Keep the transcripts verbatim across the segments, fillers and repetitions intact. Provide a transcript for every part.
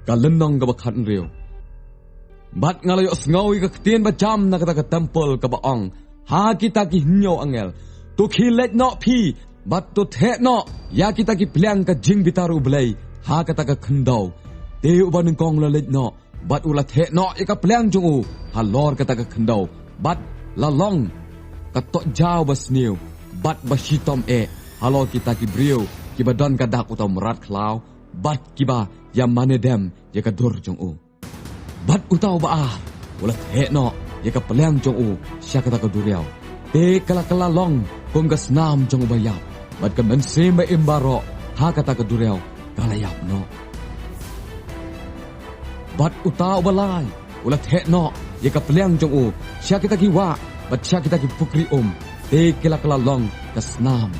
Ka lynnong kaba khathynriew. Bad nga la ïohsngew ïa ka ktien bajam na kata ka templ kaba ong ha kita ki hynñiew angel: To khie leit noh phi, bad to theh noh ïa kita ki pliang ka jingbitar U Blei ha kata ka khyndew. Te uba nyngkong u la leit noh, bad u la theh noh ïa ka pliang jong u halor kata ka khyndew, bad la long ka tohjaw basniew bad bashitom eh halor kita ki briew kiba don ka dak uta u mrad khlaw, bad kiba ïamane dem ïa ka dur jong u. Bad uta uba ar u la theh noh ïa ka pliang jong u sha kata ka duriaw. Te ka la kylla long kum ka snam jong uba ïap, bad ka mynsiem ba im baroh ha kata ka duriaw ka la ïap noh. Bad uta uba lai u la theh noh ïa ka pliang jong u sha kita ki wah bad sha kita ki pukri um, te ki la kylla long ka snam.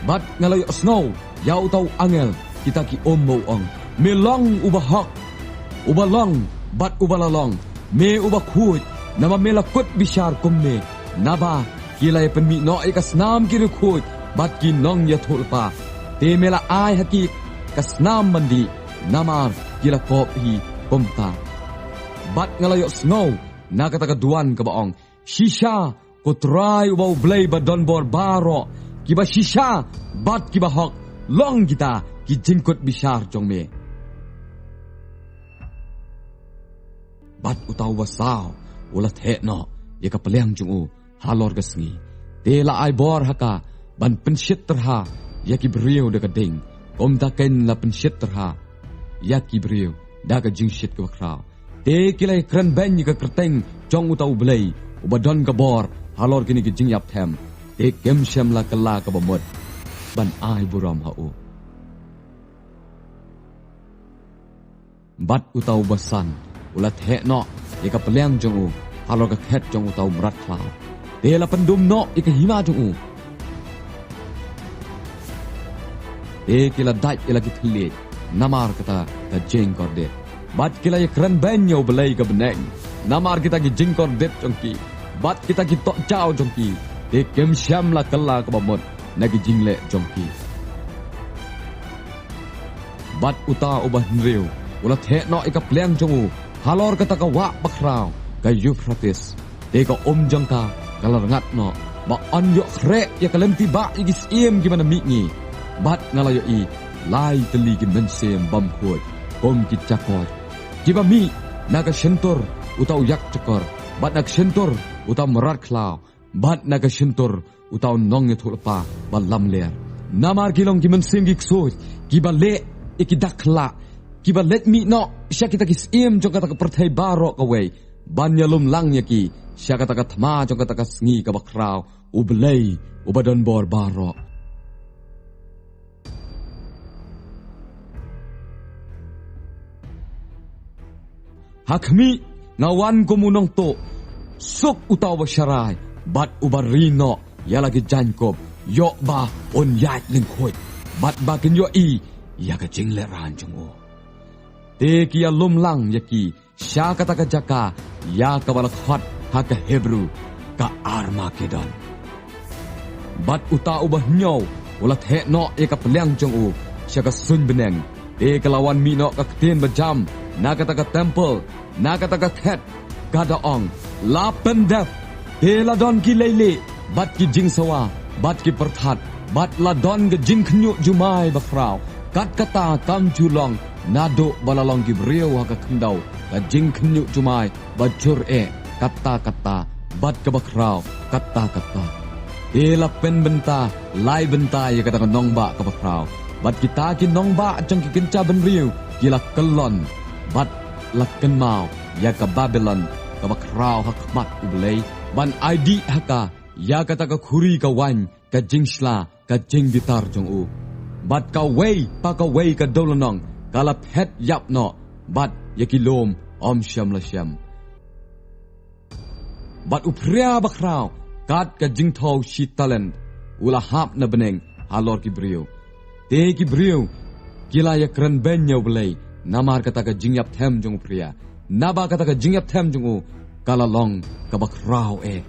Bad nga la ïohsngew ïa uta u angel kita ki um ba u ong: Me long uba hok, uba long bad uba la long, me uba khuid, naba me la kut bishar kumne, naba ki la ïapynmih noh ïa ka snam ki riewkhuid bad ki nongïathuhlypa, te me la ai ha ki ka snam ban dih, namar ki la kop hi kumta. Bad nga la ïohsngew na kata ka duwan kaba ong: Shisha, ko Trai uba U Blei badonbor baroh, kiba shisha bad kiba hok, long kita ki jingkut bishar jong me. Bad uta uba saw u la theh noh ïa ka pliang jong u halor ka sngi, te la ai bor ha ka ban pynshit tyrha ïa ki briew da ka ding, kumta kein la pynshit tyrha ïa ki briew da ka jingshit kaba khraw. Te ki la ïakren beiñ ïa ka kyrteng jong uta U Blei uba don ka bor halor kine ki jingïapthem, te kim shym la kylla kaba mut ban ai burom ha u. Bad uta uba san u la theh noh ïa ka pliang jong u halor ka khet jong uta u mrad khlaw, te la pyndum noh ïa ka hima jong u. Te ki la dait ïa la ki thylliej namar kata ka jingkordit, bad ki la ïakren beiñ ïa U Blei ka bneng namar kita ki jingkordit jong ki bad kita ki tohjaw jong ki. Te kim shym la kylla kaba mut na ki jingleh jong ki. Bad uta uba hynriew u la theh noh ïa ka pliang jong u halor kata ka wah bakhraw, ka Euphrates. Te ka um jong ka ka la rngat noh, ba yn ïoh khreh ïa ka lynti bah ïa ki syiem kiba na mihngi. Bad nga la ïohi lai tylli ki mynsiem bymkhuid kum ki jakoit, kiba mih na ka shyntur uta u ïakjakor, bad na ka shyntur uta u mrad khlaw, bad na ka shyntur uta u nongïathuhlypa ba lamler. Namar ki long ki mynsiem ki ksuid, kiba leh ïa ki dak khyllah, kiba leit mih noh sha kita ki syiem jong kata ka pyrthei baroh kawei, ban ïalum lang ïa ki sha kata ka thma jong kata ka sngi kaba khraw U Blei uba don bor baroh. Ha khmih, nga wan kum u nongtuh. Suk uta uba sharai bad uba ri noh ïa la ki jaiñkup, ïoh ba un ïaid lyngkhuid, bad ba kin ïohi ïa ka jinglehraiñ jong u. Te ki ïalum lang ïa ki sha kata ka jaka ïa kaba la khot ha ka Hebru ka Armagedon. Bad uta uba hynñiew u la theh noh ïa ka pliang jong u sha ka suiñ bneng. Te ka la wan mih noh ka ktien bajam na kata ka templ, na kata ka khet, ka da ong: La pyndep! Te la don ki leilieh bad ki jingsawa bad ki pyrthat, bad la don ka jingkhynñiuh jumai bakhraw. Kat kata kam ju long naduh ba la long ki briew ha ka khyndew ka jingkhynñiuh jumai ba jur eh katta katta, bad kaba khraw katta katta. Te la pynbynta lai bynta ïa kata ka nongbah kaba khraw, bad kita ki nongbah jong ki kynja bynriew ki la kyllon, bad la kynmaw ïa ka Babilon kaba khraw ha khmat U Blei, ban ai dih ha ka ïa kata ka khuri ka waiñ ka jingshla ka jingbitar jong u. Bad kawei pa kawei ka dewlynnong ka la phet ïap noh, bad ïa ki lum ym shym la shem. Bad u phria bakhraw, kat ka jingthew shi talent, u la hap na bneng halor ki briew. Te ki briew ki la ïakren beiñ ïa U Blei namar kata ka jingïapthem jong u phria, naba kata ka jingïapthem jong u ka la long kaba khraw eh